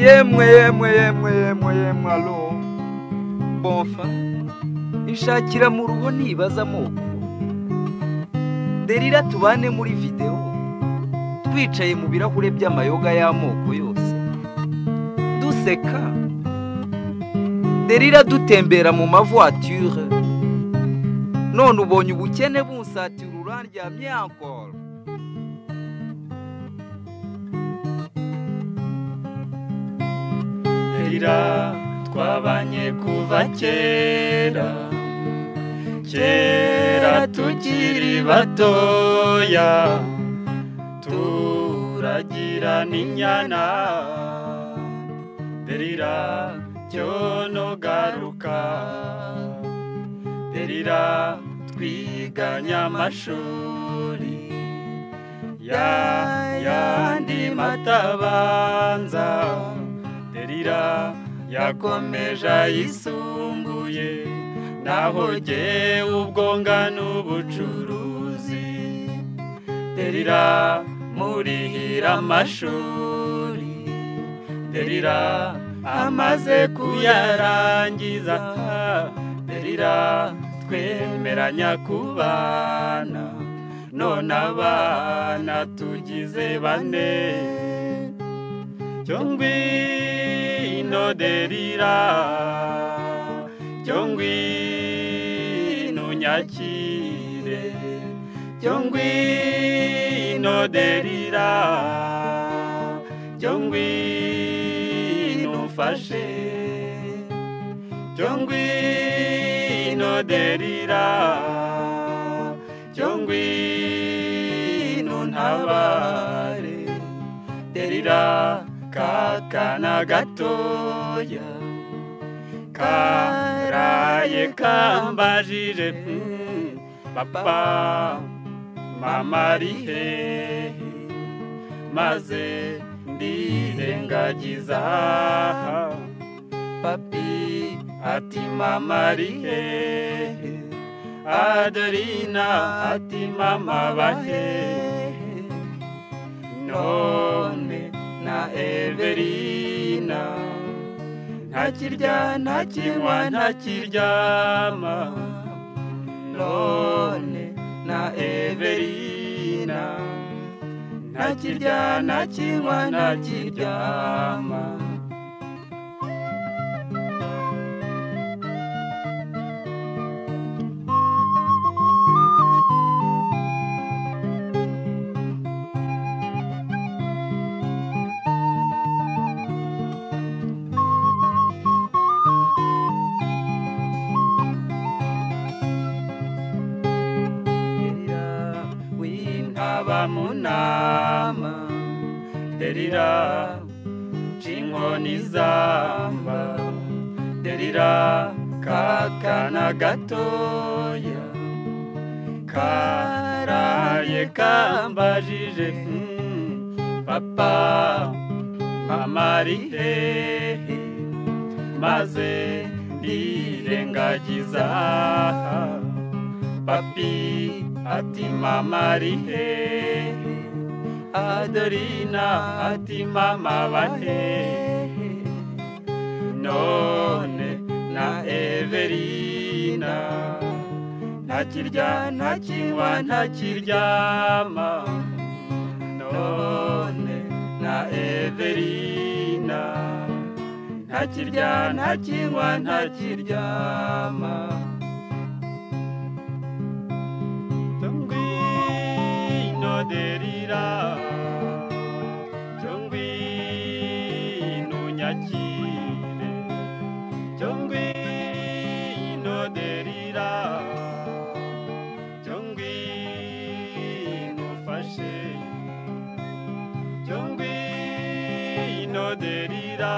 Yemwe yemwe yemwe yemwe yemwe alo bonfa ishakira mu rugo nibaza amoko Derira tubane muri video twicaye mu birahure by'amayoga y'amoko yose duseka Derira dutembera mu mavoiture none ubonye ubukene bunsatira urandyamye encore. Derira twabanye kuva kera kera tukiri batoya turagira n'inyana Derira cyono garuka Derira twiganya amashuri ya yandi matabanza Derira yakomeje ayisumbuye naho jye ubwonga n'ubucuruzi Derira murihira amashuri Derira amaze kuyarangiza Derira twemeranya kubana none abana tugize bane Cyo ngwino Derira cyo ngwino unyakire cyo ngwino Derira cyo ngwino umfashe cyo ngwino Derira cyo ngwino untabare Derira kakana gatoya karaye kambajije papa mama ari hehe maze ndirengagiza papi ati mama ari hehe Adelina ati mama bahehe none na Everina ntakirya ntakinywa ntakiryama none na Everina ntakirya ntakinywa ntakiryama. Munama Derira cinkoni zamba Derira kakana gatoya karaye kambajije papa mama ari hehe maze ndirengagiza papi ati mama ari hehe Adelina ati mama bahehe none na Everina ntakirya ntakinywa ntakiryama none na Everina ntakirya ntakinywa ntakiryama. Derira cyo ngwino unyakire cyo ngwino Derira cyo ngwino umfashe cyo ngwino Derira.